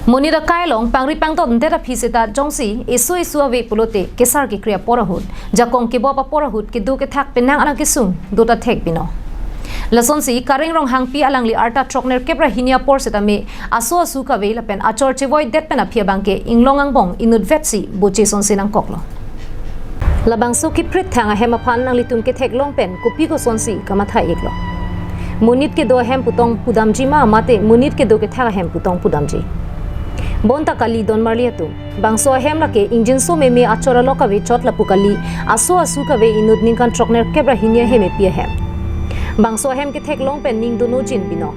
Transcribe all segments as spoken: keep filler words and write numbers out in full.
Monit akai along pangri pangdotdet aphi seta jongsi isu isu ave pulote kesar kekri apor ahut, jakong kebop apor ahut kedo kethak penang alang kesung dota thek pino. Lasonsi Kareng Ronghangpi alangli arta throknerkep ra hini apor setame aso asu kave lapen achor chevoidet pen aphi abangke inglong angbong inutvetsi boche sonsi nangkoklo. Labangso keprit thang ahem aphan nanglitum ketheklong pen kopi kosonsi kamatha iklo. Monit kedo ahem putong pudamji ma mate monit kedo kethak ahem putong pudamji. Bonta kali don marli atum. Bangso ahem lake ingjinso meme achor alok kave chot lapu kali, aso asu kave inut ningkan throknerkep ra hini ahem epi ahem. Bangso ahem ketheklong pen ning dono jin pino.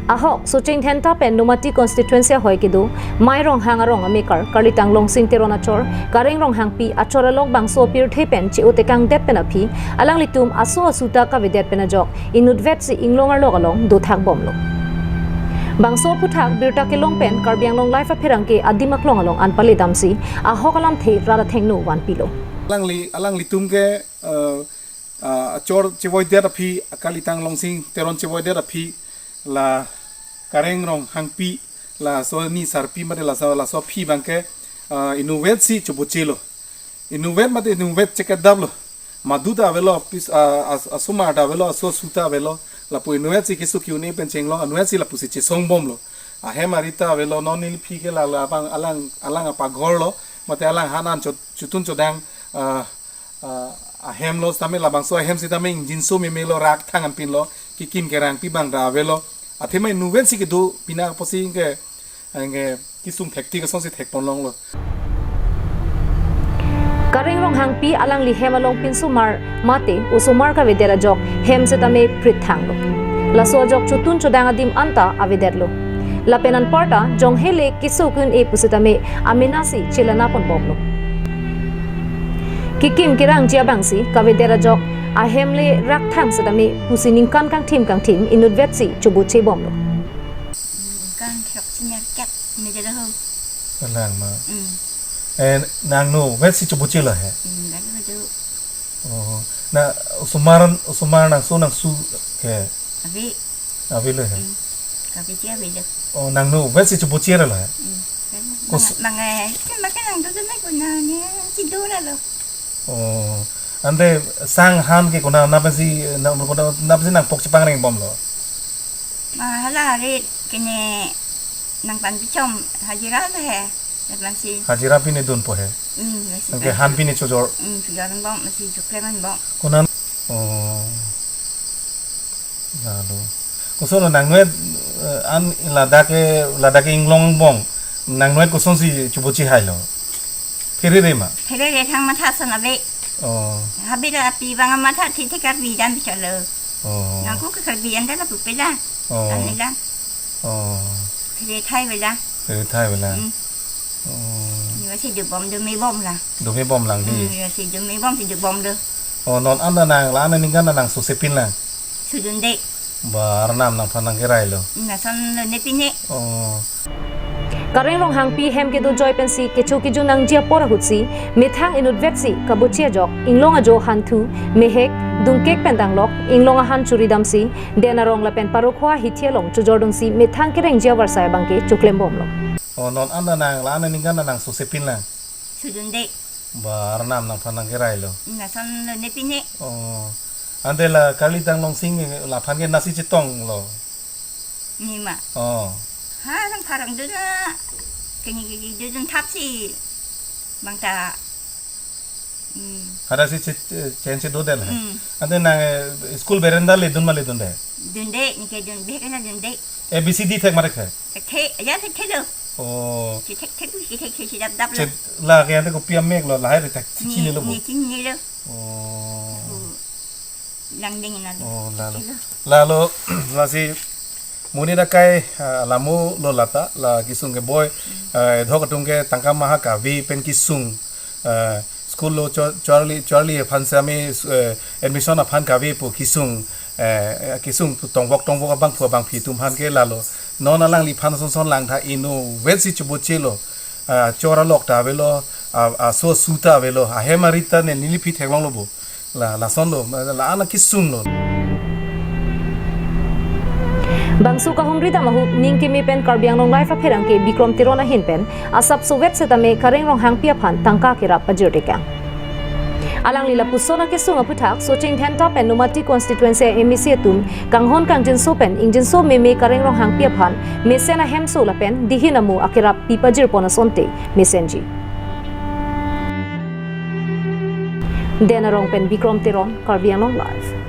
Ahok, Socheng Dhenta pen Nomati constituency ahoi kedo, Mai Ronghang arong amekar, Karlitang Longsing Teron achor, Kareng Ronghangpi achor along bangso pirthe pen che-o tekangdet pen aphi, alanglitum aso asu ta kavedet pen ajok, inutvetsi inglong arlok along dothak bomlo. Bangso aphuthak birta kelong pen Karbi Anglong Live apherangke adim aklong along an pale damsi, ahok alamthe rat athengno vanpilo. Alangli, alanglitum ke, eh, ah, achor chevoidet aphi, Karlitang Longsing Teron chevoidet aphi, la Kareng Ronghangpi, laso ni sarpi mate laso, laso aphi abangke, ah, inutvetsi chobochelo. Inutvet mate inutvet chekedaplo. Madu ta avelo, pis, ah, as-, asomar ta avelo, aso asu ta avelo. Lapu inutvetsi keso ke-un-e pen chenglong, inutvetsi lapusi chesong bomlo. Ahem ari ta avelo, non neli aphi ke la, labang alang, alang apaghor lo, mate alang han an chot-, chotun chodang, ah, ah, ahem lo setame labangso ahem setame ingjinso meme lo, rak thang anpin lo, kekim kerangpi abang ta avelo. Athema inutvetsi kedo pina apotsi ke, anke kesung thektik asonsi thekponlonglo. Kareng Ronghangpi alangli hem along pinsomar mate osomar kavedet ajok hem setame prit thanglo. Laso ajok chotun chodang adim anta avedetlo. Lapen anparta jong hele keso ke-un-e pu setame amenasi chelana pon bomlo. Kekim kerangji abangsi kavedet ajok ahem le rak thang setame pusi ningkan kangthim kangthim inutvetsi choboche bomlo. Ningkan throk senior kat meter ho. Kalang ma. Mm. Eh, nang inutvetsi chobochelo he? Mm, lalu tu. Oh, na osomar, osomar nangso nangsu ke? Ave. Avelo he? Mm. Kapi tia avelo. Oh, nang inutvetsi chobochelo he? Mm. Kos- Mang, mang, eh, kan makan nang tu tu na kuna ni si dura lo. Oh, ante sang han ke konat, nap pensi, nap, konat, nap pensi nangpok chepangreng bomlo? Ma hala hari kene nangpan pichom hajira lo he. Nangpansi. Hajira pine dunpo he. Hmm, nasi Anke pan. Han pine chojor. Hmm, chojor bom, nasi chokleman bom. Konat. Oh. Lalu. Kosonlo nang inutvet, eh, an ladak ke, ladak ke inglong angbong. Nang inutvet kosonsi choboche hailo? Pherere ma? Pherere thang matha son ave. Oh. Habe la pi bang matha thi thi Karbi dam chalo. Oh. Nangku ke Karbi anda la pupe la. Oh. Ani la. Oh. Phere thai vela. Phere thai vela. Hmm. Oh. Ni masi do bom do me bom la. Do me bom lang di. Hmm, ni masi do me bom si do bom do. Oh, non anda nang la, anda ningkan nang suse pin lang. Sudunde. Ba, Arnam nangphan nangkerailo. Nason lo ne pine. Oh. Kareng Ronghangpi hem kedo joi pensi kecho kejun nangji apor ahutsi, methang inutvetsi kaboche ajok, inglong ajo hanthu, mehek, dungkek pen danglok, inglong ahan chori damsi, den arong lapen parokhoa hithi along chojordunsi, methang kerengji avarsai abangke choklem bomlo. Oh, non anda nang la, anda ningkan nang suse pin lang. Sudunde. Ba, Arnam nangphan nangkerailo. Nason lo ne pine. Oh. Ante la Karlitang Longsing laphan ke nasi chetonglo. Ni ma. Oh. Ha, nang pharang do na. Kini kini do dun thap si. Bang ta. Hmm. Hada si che-, che-, chen che do del hai. Hmm. Ante nang, eh, school berenda ledun ma ledunde? Dunde, ni ke dun, bihek na dunde. A B C D thek ma thek hai? Thek the, ya thek the lo. Oh. Che thek thek, che thek thek, che dap dap lo. Che la ke ante kopi amek lo, lahai re thek, ni, chini lo bo. Ni chini lo. Oh. Langding na lo. Oh, lalo. Che lo. Lalo, lasi, monit akai, ah, lamo lo lata, la kesung keboi, ah, edhok atum ke tangka maha kave pen kesung, ah, school lo cho-, chorli, chorli aphan sami, eh, admission aphan kave pu kesung, eh, kesung pu tongvok tongvok abangphu abangphi atum aphan ke lalo. Non alangliphan son son langtha inutvetsi chobochelo, ah, achor alok ta avelo, ah, aso asu ta avelo, ahem ari ta ne neli aphi theklonglo bo. La, lason lo, la ana kesung lo. Bangso kahumri dam ahut ning keme pen Karbi Anglong Live apherangke Bikrom Teron ahin pen asapso vet setame Kareng Ronghangpi aphan tangka kerap pajir tekang. Alangli lapuson akesung aphuthak Socheng Dhenta pen Nomati constituency M A C atum kanghon kangjinso pen ingjinso meme Kareng Ronghangpi aphan mesen ahemso lapen dihin amo akerap pipajir pon asonte mesenji. Den Arong pen Bikrom Teron, Karbi Anglong Live.